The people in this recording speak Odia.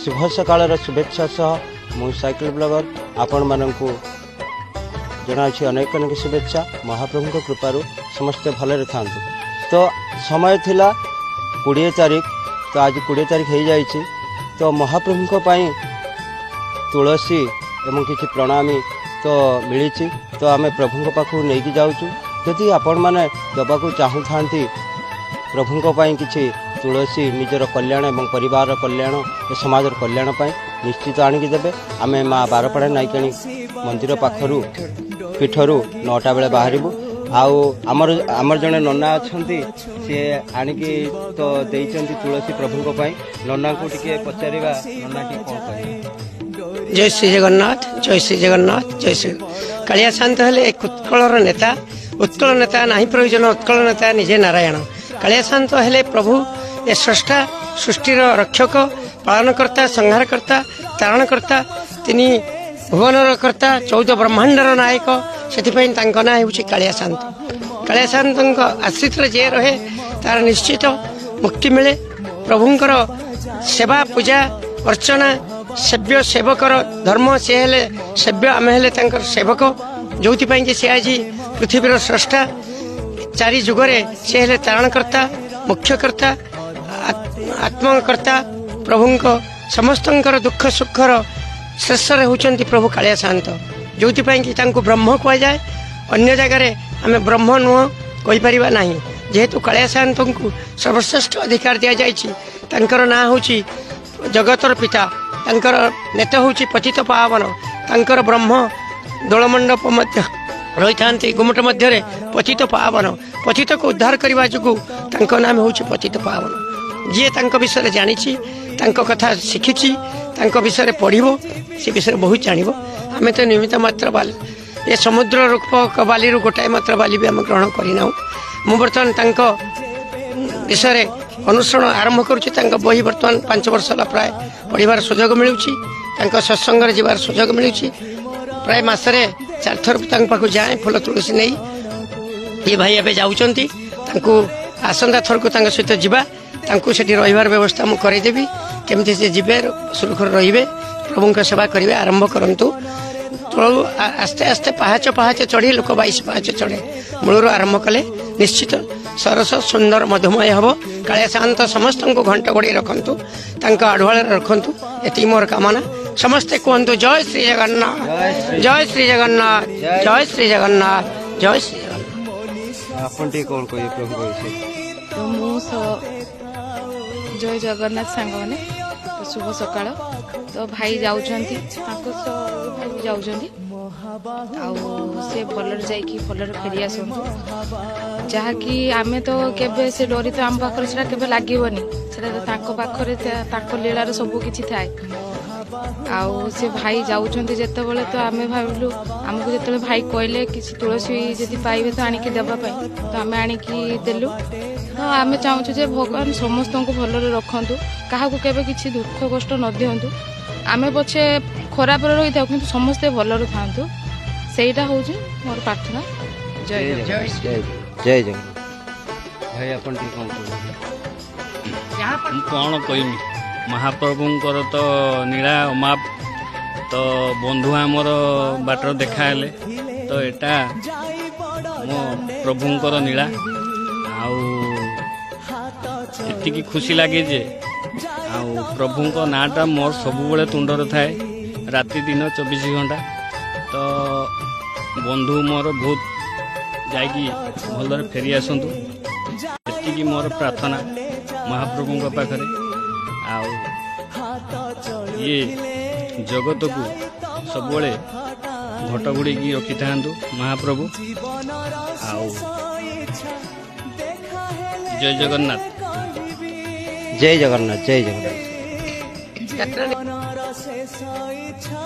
ଶୁଭ ସକାଳର ଶୁଭେଚ୍ଛା ସହ ମୁଁ ସାଇକେଲ ବ୍ଲଗର ଆପଣମାନଙ୍କୁ ଜଣାଉଛି ଅନେକ ଅନେକ ଶୁଭେଚ୍ଛା। ମହାପ୍ରଭୁଙ୍କ କୃପାରୁ ସମସ୍ତେ ଭଲରେ ଥାଆନ୍ତୁ। ତ ସମୟ ଥିଲା 20 ତାରିଖ, ତ ଆଜି 20 ତାରିଖ ହେଇଯାଇଛି। ତ ମହାପ୍ରଭୁଙ୍କ ପାଇଁ ତୁଳସୀ ଏବଂ କିଛି ପ୍ରଣାମୀ ତ ମିଳିଛି, ତ ଆମେ ପ୍ରଭୁଙ୍କ ପାଖକୁ ନେଇକି ଯାଉଛୁ। ଯଦି ଆପଣମାନେ ଦେବାକୁ ଚାହୁଁଥାନ୍ତି ପ୍ରଭୁଙ୍କ ପାଇଁ କିଛି ତୁଳସୀ, ନିଜର କଲ୍ୟାଣ ଏବଂ ପରିବାରର କଲ୍ୟାଣ ଏ ସମାଜର କଲ୍ୟାଣ ପାଇଁ ନିଶ୍ଚିତ ଆଣିକି ଦେବେ। ଆମେ ମା ବାରପଡ଼ା ନାଇକାଣୀ ମନ୍ଦିର ପାଖରୁ ପୀଠରୁ 9ଟା ବେଳେ ବାହାରିବୁ। ଆଉ ଆମର ଜଣେ ନନା ଅଛନ୍ତି, ସିଏ ଆଣିକି ତ ଦେଇଛନ୍ତି ତୁଳସୀ ପ୍ରଭୁଙ୍କ ପାଇଁ। ନନାଙ୍କୁ ଟିକେ ପଚାରିବା, ନନା ଟିକେ କ'ଣ କହିବେ। ଜୟ ଶ୍ରୀ ଜଗନ୍ନାଥ, ଜୟ ଶ୍ରୀ ଜଗନ୍ନାଥ, ଜୟ ଶ୍ରୀ। କାଳିଆ ସାଆନ୍ତ ହେଲେ ଏକ ଉତ୍କଳର ନେତା। ଉତ୍କଳ ନେତା ନାହିଁ ପ୍ରୟୋଜନ, ଉତ୍କଳ ନେତା ନିଜେ ନାରାୟଣ। କାଳିଆ ସାଆନ୍ତ ହେଲେ ପ୍ରଭୁ, ଏ ସ୍ରଷ୍ଟା, ସୃଷ୍ଟିର ରକ୍ଷକ, ପାଳନକର୍ତ୍ତା, ସଂହାରକର୍ତ୍ତା, ତାରଣକର୍ତ୍ତା, ତିନି ଭୁବନର କର୍ତ୍ତା, 14 ବ୍ରହ୍ମାଣ୍ଡର ନାୟକ। ସେଥିପାଇଁ ତାଙ୍କ ନାଁ ହେଉଛି କାଳିଆ ସାଆନ୍ତ। କାଳିଆ ସାଆନ୍ତଙ୍କ ଆଶ୍ରିତରେ ଯିଏ ରହେ ତାର ନିଶ୍ଚିତ ମୁକ୍ତି ମିଳେ। ପ୍ରଭୁଙ୍କର ସେବା, ପୂଜା, ଅର୍ଚ୍ଚନା, ସେବ୍ୟ ସେବକର ଧର୍ମ। ସେ ହେଲେ ସେବ୍ୟ, ଆମେ ହେଲେ ତାଙ୍କର ସେବକ। ଯେଉଁଥିପାଇଁ କି ସେ ଆଜି ପୃଥିବୀର ସ୍ରଷ୍ଟା। ଚାରି ଯୁଗରେ ସେ ହେଲେ ତାରଣକର୍ତ୍ତା, ମୁଖ୍ୟକର୍ତ୍ତା, ଆତ୍ମକର୍ତ୍ତା। ପ୍ରଭୁଙ୍କ ସମସ୍ତଙ୍କର ଦୁଃଖ ସୁଖର ଶେଷରେ ହେଉଛନ୍ତି ପ୍ରଭୁ କାଳିଆ ସାଆନ୍ତ, ଯେଉଁଥିପାଇଁ କି ତାଙ୍କୁ ବ୍ରହ୍ମ କୁହାଯାଏ। ଅନ୍ୟ ଜାଗାରେ ଆମେ ବ୍ରହ୍ମ ନୁହଁ କହିପାରିବା ନାହିଁ। ଯେହେତୁ କାଳିଆ ସାଆନ୍ତଙ୍କୁ ସର୍ବଶ୍ରେଷ୍ଠ ଅଧିକାର ଦିଆଯାଇଛି, ତାଙ୍କର ନାଁ ହେଉଛି ଜଗତର ପିତା, ତାଙ୍କର ନେତା ହେଉଛି ପତିତ ପାବନ, ତାଙ୍କର ବ୍ରହ୍ମ ଦୋଳମଣ୍ଡପ ମଧ୍ୟ ରହିଥାନ୍ତି ଗୁମଟ ମଧ୍ୟରେ ପତିତ ପାବନ। ପତିତକୁ ଉଦ୍ଧାର କରିବା ଯୋଗୁଁ ତାଙ୍କ ନାମ ହେଉଛି ପତିତ ପାବନ। ଯିଏ ତାଙ୍କ ବିଷୟରେ ଜାଣିଛି, ତାଙ୍କ କଥା ଶିଖିଛି, ତାଙ୍କ ବିଷୟରେ ପଢ଼ିବ, ସେ ବିଷୟରେ ବହୁତ ଜାଣିବ। ଆମେ ତ ନିମିତ୍ତ ମାତ୍ର ବାଲି, ଏ ସମୁଦ୍ର ରୂପକ ବାଲିରୁ ଗୋଟାଏ ମାତ୍ର ବାଲି ବି ଆମେ ଗ୍ରହଣ କରିନାହୁଁ। ମୁଁ ବର୍ତ୍ତମାନ ତାଙ୍କ ବିଷୟରେ ଅନୁସରଣ ଆରମ୍ଭ କରୁଛି। ତାଙ୍କ ବହି ବର୍ତ୍ତମାନ 5 ବର୍ଷ ହେଲା ପ୍ରାୟ ପଢ଼ିବାର ସୁଯୋଗ ମିଳୁଛି, ତାଙ୍କ ସତ୍ସଙ୍ଗରେ ଯିବାର ସୁଯୋଗ ମିଳୁଛି। ପ୍ରାୟ ମାସରେ 4ଥର ତାଙ୍କ ପାଖକୁ ଯାଏ ଫୁଲ ତୁଳସୀ ନେଇ। ଏ ଭାଇ ଏବେ ଯାଉଛନ୍ତି, ତାଙ୍କୁ ଆସନ୍ତା ଥରକୁ ତାଙ୍କ ସହିତ ଯିବା। ତାଙ୍କୁ ସେଠି ରହିବାର ବ୍ୟବସ୍ଥା ମୁଁ କରାଇଦେବି, କେମିତି ସେ ଯିବେ, ସୁରୁଖୁରୁରେ ରହିବେ, ପ୍ରଭୁଙ୍କ ସେବା କରିବେ। ଆରମ୍ଭ କରନ୍ତୁ ତଳୁ, ଆସ୍ତେ ଆସ୍ତେ ପାହାଚ ପାହାଚ ଚଢ଼ି ଲୋକ 22 ପାହାଚ ଚଢ଼େ। ମୂଳରୁ ଆରମ୍ଭ କଲେ ନିଶ୍ଚିତ ସରସ ସୁନ୍ଦର ମଧୁମୟ ହେବ। କାଳିଆ ସାଆନ୍ତ ସମସ୍ତଙ୍କୁ ଘଣ୍ଟ ଘୋଡ଼େଇ ରଖନ୍ତୁ, ତାଙ୍କ ଆଢ଼ୁଆଳରେ ରଖନ୍ତୁ, ଏତିକି ମୋର କାମନା। ସମସ୍ତେ କୁହନ୍ତୁ ଜୟ ଶ୍ରୀ ଜଗନ୍ନାଥ, ଜୟ ଶ୍ରୀ ଜଗନ୍ନାଥ, ଜୟ ଶ୍ରୀ ଜଗନ୍ନାଥ, ଜୟ ଶ୍ରୀ ଜଗନ୍ନାଥ। ଆପଣ ଟିକେ କ'ଣ କହିବେ ପ୍ରଭୁଙ୍କ ବିଷୟରେ? ତ ମୁଁ ଜୟ ଜଗନ୍ନାଥ ସାଙ୍ଗମାନେ, ତ ଶୁଭ ସକାଳ। ତ ଭାଇ ଯାଉଛନ୍ତି, ତାଙ୍କ ସହ ଭାଇ ବି ଯାଉଛନ୍ତି, ଆଉ ସେ ଭଲରେ ଯାଇକି ଭଲରେ ଫେରି ଆସନ୍ତୁ। ଯାହାକି ଆମେ ତ କେବେ ସେ ଡୋରି ତ ଆମ ପାଖରେ ସେଟା କେବେ ଲାଗିବନି, ସେଟା ତ ତାଙ୍କ ପାଖରେ, ତାଙ୍କ ଲୀଳାରେ ସବୁ କିଛି ଥାଏ। ଆଉ ସେ ଭାଇ ଯାଉଛନ୍ତି ଯେତେବେଳେ, ତ ଆମେ ଭାବିଲୁ, ଆମକୁ ଯେତେବେଳେ ଭାଇ କହିଲେ କିଛି ତୁଳସୀ ଯଦି ପାଇବେ ତ ଆଣିକି ଦେବା ପାଇଁ, ତ ଆମେ ଆଣିକି ଦେଲୁ। ତ ଆମେ ଚାହୁଁଛୁ ଯେ ଭଗବାନ ସମସ୍ତଙ୍କୁ ଭଲରେ ରଖନ୍ତୁ, କାହାକୁ କେବେ କିଛି ଦୁଃଖ କଷ୍ଟ ନ ଦିଅନ୍ତୁ। ଆମେ ପଛେ ଖରାପରେ ରହିଥାଉ, କିନ୍ତୁ ସମସ୍ତେ ଭଲରେ ଥାଆନ୍ତୁ, ସେଇଟା ହେଉଛି ମୋର ପ୍ରାର୍ଥନା। ଜୟ ଜଗନ୍ନାଥ। ଜୟ ଜଗନ୍ନାଥ। ଭାଇ ଆପଣ ଟିକେ କ'ଣ କହିବେ? ମୁଁ କ'ଣ କହିବି, ମହାପ୍ରଭୁଙ୍କର ତ ନୀଳା ଅମାପ। ତ ବନ୍ଧୁ ଆମର ବାଟରେ ଦେଖା ହେଲେ, ତ ଏଟା ମୋ ପ୍ରଭୁଙ୍କର ନୀଳା। ଆଉ ଏତିକି ଖୁସି ଲାଗେ ଯେ ଆଉ ପ୍ରଭୁଙ୍କ ନାଁଟା ମୋର ସବୁବେଳେ ତୁଣ୍ଡରେ ଥାଏ, ରାତି ଦିନ 24 ଘଣ୍ଟା। ତ ବନ୍ଧୁ ମୋର ବହୁତ ଯାଇକି ଭଲରେ ଫେରି ଆସନ୍ତୁ, ଏତିକି ମୋର ପ୍ରାର୍ଥନା ମହାପ୍ରଭୁଙ୍କ ପାଖରେ। ଆଉ ଇଏ ଜଗତକୁ ସବୁବେଳେ ଘଟ ଘୋଡ଼ିକି ରଖିଥାନ୍ତୁ ମହାପ୍ରଭୁ। ଆଉ ଜୟ ଜଗନ୍ନାଥ। ଜୟ ଜଗନ୍ନାଥ, ଜୟ ଜଗନ୍ନାଥ। ଯାତ୍ରା ଶେଷ ଇଚ୍ଛା।